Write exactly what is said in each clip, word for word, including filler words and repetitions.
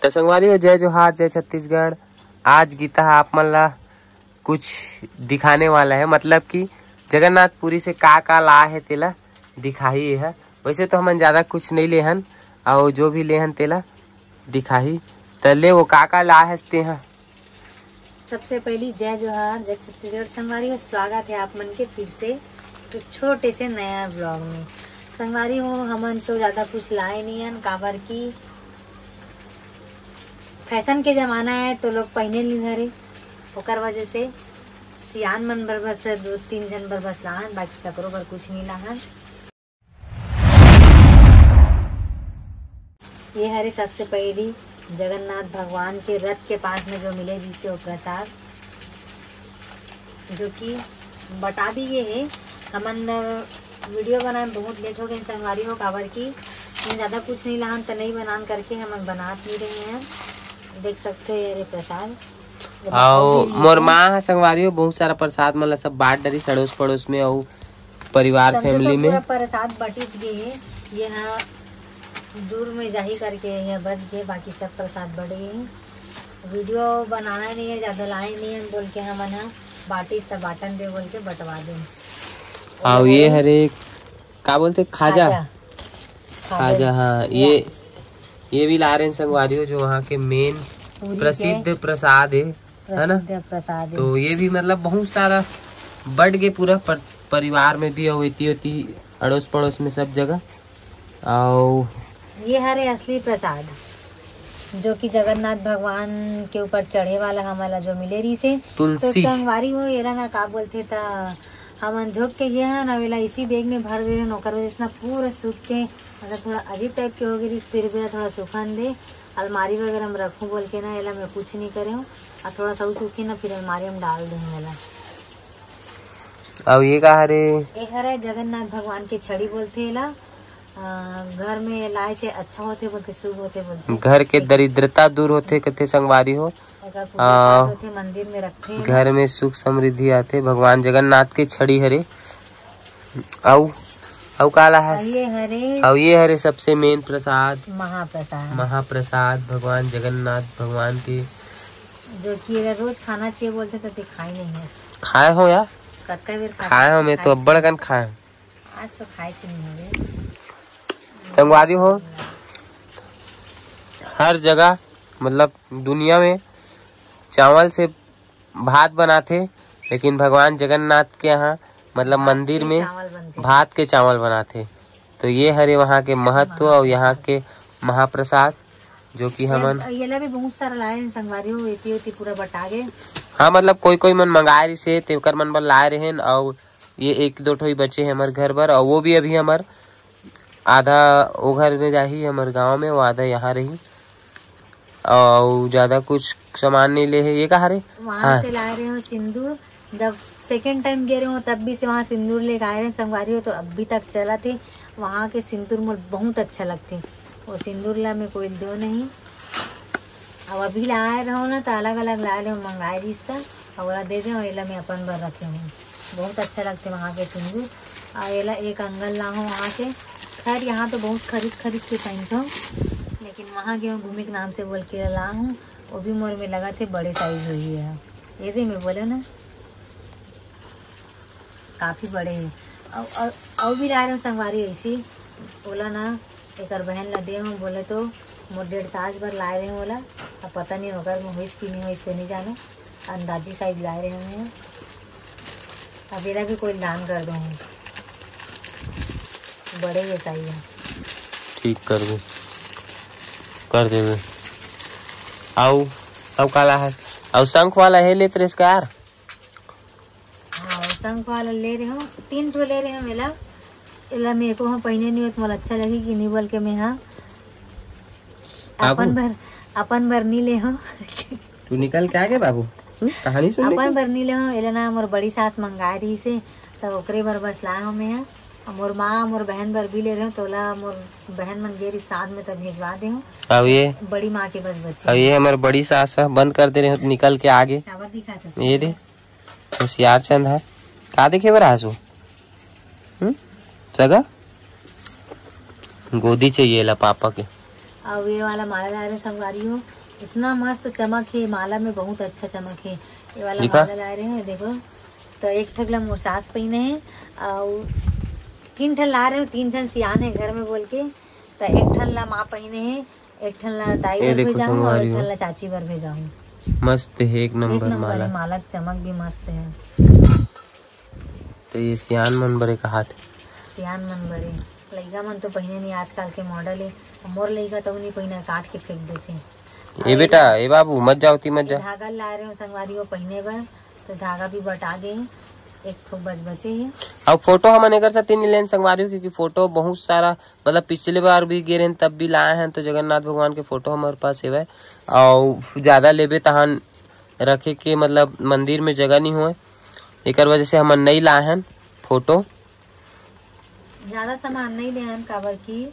त संगवारी हो, जय जोहार, जय छत्तीसगढ़। आज गीता ह आप मन ला कुछ दिखाने वाला है, मतलब कि जगन्नाथपुरी से का का लाए हे तेला दिखाही ये ह। वैसे तो हमन ज्यादा कुछ नहीं लेहन, अउ जो भी लेहन तेला दिखाही। त ले, वो का का लाए हस तेहा? सबसे पहली जय जोहार, जय छत्तीसगढ़ संगवारी हो, स्वागत है आप मन के फिर से एक छोटे से नया ब्लॉग में। संगवारी हो, हमन तो ज्यादा कुछ लाए नहीं हन, काबर की फैशन के जमाना है तो लोग पहने नहीं धरे, ओकर वजह से सियान मन बर बस दो तीन झन बर बस लाहन, बाकी ककरो बर कुछ नहीं लाहन। ये हरे सबसे पहली जगन्नाथ भगवान के रथ के पास में जो मिले जिसे वो प्रसाद, जो कि बटा भी ये है। हमन वीडियो बनाए में बहुत लेट हो गए संगवारी हो, काबर की हम ज्यादा कुछ नहीं लाहन त नहीं बनान करके हमन बनात नहीं रहे हैं। देख सकते हो ये रे प्रसाद। अउ मोर माँ ह संगवारी हो बहुत सारा प्रसाद मन ला सब बांट डरिस अड़ोस पड़ोस में अउ परिवार, समझो तो फैमिली में। पूरा प्रसाद बटिच गे हे। ये हा दूर में जाही करके ये बच गे, बाकी सब प्रसाद बट गे हे। वीडियो बनाना नहीं है, ज्यादा लाए नहीं है बोल के हमन हा बाटिस त बाटन दे बोल के बटवा दे। अउ ये हरे का बोलते, खाजा। खाजा। खाजा, हाँ। ये ये भी ला रहे हैं संगवारी हो, जो वहाँ के मेन पूरी के प्रसिद्ध प्रसाद है, है ना? प्रसिद्ध प्रसाद है। तो ये भी मतलब बहुत सारा बट गे पूरा पर, परिवार में भी अउ एती ओती अड़ोस पड़ोस में सब जगह। अउ ये हरे असली प्रसाद, जो कि जगन्नाथ भगवान के ऊपर चढ़े वाला हमन ला जो मिले रहिसे। तो तुलसी। संगवारी हो, एला ना का बोलथे त हमन झोंक के ये है ना, वेला इसी बैग में भर दे रहे, ओकर वजह से ना पूरा सूख के मतलब थोड़ा अजीब टाइप के हो गई, फिर भी थोड़ा सूखन दे, अलमारी वगैरह में रखूं बोल के ना, एला मैं कुछ नहीं करे हूँ। और थोड़ा सा सूखी ना, फिर अलमारी में डाल दूँ एला। अउ ये का हरे? ये हरे जगन्नाथ भगवान के छड़ी बोलथे एला। अ, घर में लाए से अच्छा होथे बोलथे, शुभ होथे बोलथे। घर के दरिद्रता दूर होथे कथे संगवारी हो। एकर पूजा आ, पाठ होथे, मंदिर में रखथे एला। घर में सुख समृद्धि आथे। भगवान जगन्नाथ के छड़ी हरे। अउ अउ का ला हस? अउ ये हरे अउ ये हरे सबसे मेन प्रसाद, महाप्रसाद। महाप्रसाद भगवान जगन्नाथ भगवान के। जो कि एला रोज खाना चाहिए बोलथे, तो ते खाए नहीं हस। खाए हो यार? कतका बेर खा खाए हो, मैं तो खाए अब्बड़ कन खाए हूँ। आज तो खाए से नहीं हो गए। संगवारी हो, हर जगह मतलब दुनिया में चावल से भात बनाथे, लेकिन भगवान जगन्नाथ के यहाँ मतलब भात मंदिर के में चावल बनथे। भात के चावल बनाथे। तो ये हरे वहाँ के महत्व और यहाँ के महाप्रसाद, जो कि ये हमन एला भी बहुत सारा लाए हैं संगवारी हो, एती ओती पूरा बटा गए। हाँ, मतलब कोई कोई मन मंगाए रिसे, तेकर मन बर लाए रहेन, और ये एक दो ठो ही बचे हैं हमर घर बर, और वो भी अभी हमर आधा ओ घर में जाही, हमर गांव में, वो आधा यहाँ रही। अउ ज्यादा कुछ सामान नहीं ले हे। ये का हरे? वहाँ हाँ। से लाए रहे हो सिंदूर। जब सेकेंड टाइम गे रहे हो, तब भी से वहाँ सिंदूर लेके आए रहे संगवारी हो, तो अभी तक चला थे। वहाँ के सिंदूर मोर बहुत अच्छा लगते। वो सिंदूर ला मैं कोई दो नहीं, अब अभी लाए रहो ना, तो अलग अलग लाए रहे हो, मंगाए रिस त, और ओला दे दे, एला मैं अपन बर रखे हूँ। बहुत अच्छा लगते वहाँ के सिंदूर। और एला एक अंगल ला हूँ वहाँ से। खैर, यहाँ तो बहुत खरीद खरीद के पहनते हो, लेकिन वहाँ के घूमे के नाम से बोल के ला हूँ। वो भी मोर में लगा थे बड़े साइज हुई है, ये दे मैं बोले ना, काफी बड़े हैं। और, और, और भी लाए रहे हो संगवारी ऐसी, ओला ना एकर बहन ला दे हूँ, बोले तो मोर डेढ़ सास बर लाए रहे हूँ ओला। अब पता नहीं ओकर में होइस कि नहीं होइस, से नहीं जानो, अंदाजी साइज लाए रहे हूँ। अब एला भी कोई दान कर दूँ, बड़े ये साइज है। ठीक करबे, कर देबे। आउ, आउ काला है? आउ शंख वाला है लेत रेस का यार? हाँ, शंख वाला ले रहे हो, तीन ठो ले रहे हो मेला। एला मैं एको हाँ पहिने नहीं होत, मोला अच्छा लगी कि नहीं बोल के मैं हाँ बाबू। अपन बर, अपन बर नहीं ले हो। तू निकल के आगे बाबू, हम्म? कहानी सुन ले अपन तू। बर नहीं ले हो, एला ना मोर बड़ी सास मंगाए रही से, तो ओकरे बर बस लाए हो मैं हाँ। और मोर माँ, मोर बहन बर भी ले रहे हो, तोला मोर बहन मन गे रही साथ में, तब भेजवा दे हो। अब ये बड़ी माँ के बस बचे। अब ये हमारे बड़ी सास है, बंद कर दे रहे हो, निकल के आगे। काबर दिखा था ये दे। होशियार चंद है। का देखे बर आसू? हम्म? सगा? गोदी चाहिए ला पापा के। अउ ये वाला माला ला रहे संगवारी हो, इतना मस्त चमक हे माला में, बहुत अच्छा चमक हे। ये वाला दिखा। माला ला रहे हैं, देखो। तो एक ठक ला मोर सास पहिने हे, अउ तीन ठन ला रहे हो, तीन ठन सियान है घर में बोल के। तो एक ठन ला माँ पहिने हे, एक ठन ला दाई ये बर देखो भेजा हूँ, अउ संगवारी एक हो। ठन ला चाची बर भेजा हूँ। मस्त है, एक एक नंबर नंबर माला। है, माला के चमक भी मस्त है। तो ये सियान मन बरे कहात। सियान मन बरे, लइका मन तो पहिने नहीं, आजकल के मॉडल है। मोर लइका तो नहीं पहिना, काट के फेंक देथे। ए बेटा, ए बाबू, मत जाओ ती, मत ये जा। धागा ला रहे हो संगवारी हो पहिने बर, तो धागा भी बटा गए, एक ठो बच बचे है। अब फोटो हमन एकर साथ नहीं लेन संगवारी हो, क्योंकि फोटो बहुत सारा, मतलब पिछले बार भी गे रहेन तब भी लाए हैं, तो जगन्नाथ भगवान के फोटो हमारे पास हेवय। अउ ज्यादा लेबे तहान रखे के, मतलब मंदिर में जगह नहीं होय, एकर वजह से हमन नहीं लाए हैं फोटो। ज्यादा सामान नहीं ले हन, काबर कि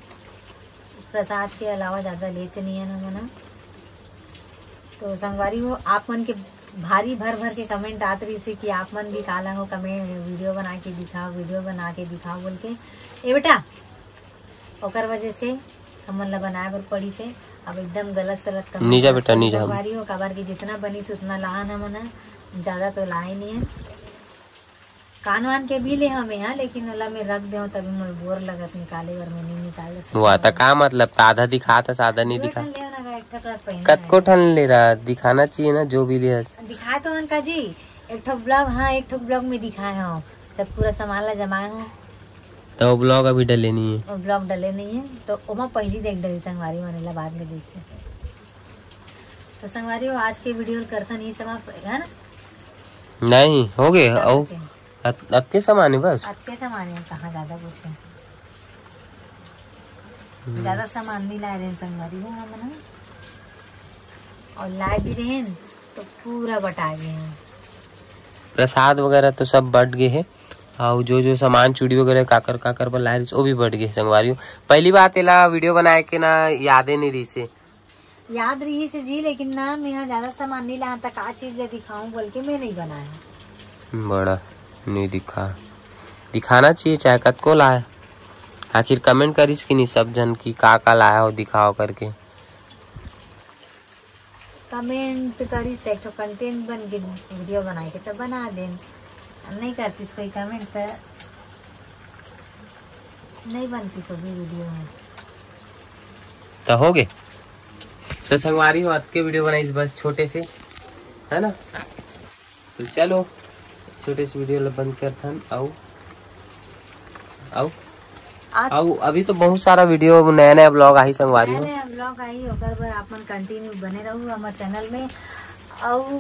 प्रसाद के अलावा ज्यादा लेच नहीं है ना मना। तो संगवारी हो, आप मन के भारी भर भर के कमेंट आत रही से कि आप मन भी काला हो, कमेंट वीडियो बना के दिखाओ, वीडियो बना के दिखाओ बोल के। ए बेटा, ओकर वजह से हमन ला बनाए बर पड़ी से। अब एकदम गलत सलत कमेंट नहीं जा मत बेटा, करी नहीं जा। संगवारी हो, काबर कि जितना बनिस उतना लान हमन ह, ज्यादा तो लाए नहीं है। कान वान के भी ले हमें यहाँ, लेकिन ओला मैं रख देव, तभी मोला बोर लगत निकाले बर, मैं नहीं निकाल सकती। वाह, त का मतलब, त आधा दिखात हस, आधा नहीं पूरा दिखा। ठन ले ना, एक ठक ला पहिना कतको है। ठन ले रहा, दिखाना चाहिए ना, जो भी ले हस। दिखाए तो हन का जी, एक ठो ब्लॉग, हाँ, एक ठो ब्लॉग में दिखाए हो, तब पूरा सामान ला जमाए हो। तो वो ब्लॉग अभी डले नहीं है। वो ब्लॉग डले नहीं है, तो ओमा पहली देख डली संगवारी मन ला, बाद में देखिए। तो संगवारी हो, आज के वीडियो करथन ही समाप्त, है ना? नहीं, हो गए, क्या अउ बचे? अत-, अतके सामान है बस। अतके सामान है, कहाँ ज्यादा कुछ है? हम्म। ज्यादा सामान नहीं लाए रहे संगवारी हो हमन ह। और लाए भी रहे तो पूरा बटा गए हैं। प्रसाद वगैरह तो सब बट गए है, और जो जो सामान चूड़ी वगैरह काकर काकर बर लाए रहिस, वो भी बट गए संगवारी हो। पहली बात एला वीडियो बनाए के ना यादे नहीं रही से। याद रही से जी, लेकिन ना मैं यहाँ ज्यादा सामान नहीं लाया था, का चीज ले दिखाऊं बोल के मैं नहीं बनाया। बड़ा नहीं दिखा, दिखाना चाहिए चाहे कतको लाए। आखिर कमेंट करिस कि नहीं सब जन की का का लाया हो दिखाओ करके। कमेंट करिस त एक ठो कंटेंट बन के वीडियो बनाए के त बना देन। नहीं करतिस कोई कमेंट त नहीं बनतिस वो भी वीडियो में। त हो गए। तो संगवारी हो, अतके वीडियो बनाइस बस छोटे से, है ना? तो चलो, छोटे से वीडियो ला बंद करथन। अउ, अउ, आज अउ अभी तो बहुत सारा वीडियो, नया नया ब्लॉग आही संगवारी नया हो। नया ब्लॉग आही, ओकर बर आप मन कंटिन्यू बने रहू हमर चैनल में। अउ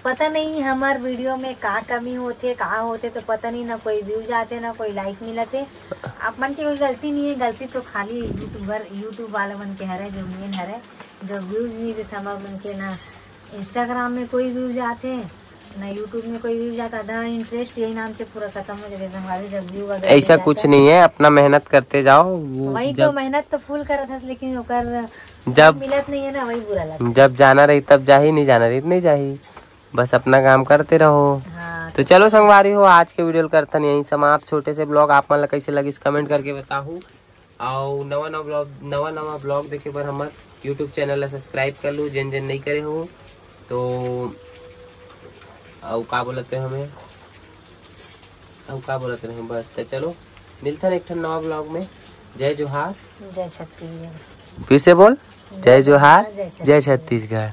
पता नहीं हमर वीडियो में का कमी होथे, का होथे, तो पता नहीं, ना कोई व्यूज आथे, ना कोई लाइक मिलथे। आप मन के कोई गलती नहीं है, गलती तो खाली यूट्यूबर, यूट्यूब वाला मन के हरे, जो मेन हरे, जो व्यूज नहीं देथे हमर मन के, ना इंस्टाग्राम में कोई व्यूज आथे, ना यूट्यूब में कोई व्यूज आथे। आधा इंटरेस्ट यही नाम से पूरा खत्म हो जाथे संगवारी, जब व्यू वगैरह ऐसा नहीं कुछ जाता। नहीं है, अपना मेहनत करते जाओ। वो वही तो, जब मेहनत तो फुल करत हस, लेकिन ओकर जब मिलत नहीं है ना, वही बुरा लगता। जब जाना रही तब जाही, नहीं जाना रही तो नहीं जाही, बस अपना काम करते रहो। हाँ, तो तो चलो संगवारी हो, आज के वीडियो ल करथन यहीं समाप्त। छोटे से ब्लॉग आप मन ला कैसे लगिस, कमेंट करके बताहू। अउ नवा नवा ब्लॉग, नवा नवा ब्लॉग देखे बर हमर यूट्यूब चैनल ला सब्सक्राइब कर लू, जेन जेन नहीं करे हो तो। अउ का बोलते हमें, अउ का बोलते रहे, बस। तो चलो, मिलथन एक ठन नवा ब्लॉग में। जय जोहार। जय छत्तीसगढ़। फिर से बोल, जय जय जोहार, जोहार, जय जय छत्तीसगढ़। छत्तीसगढ़।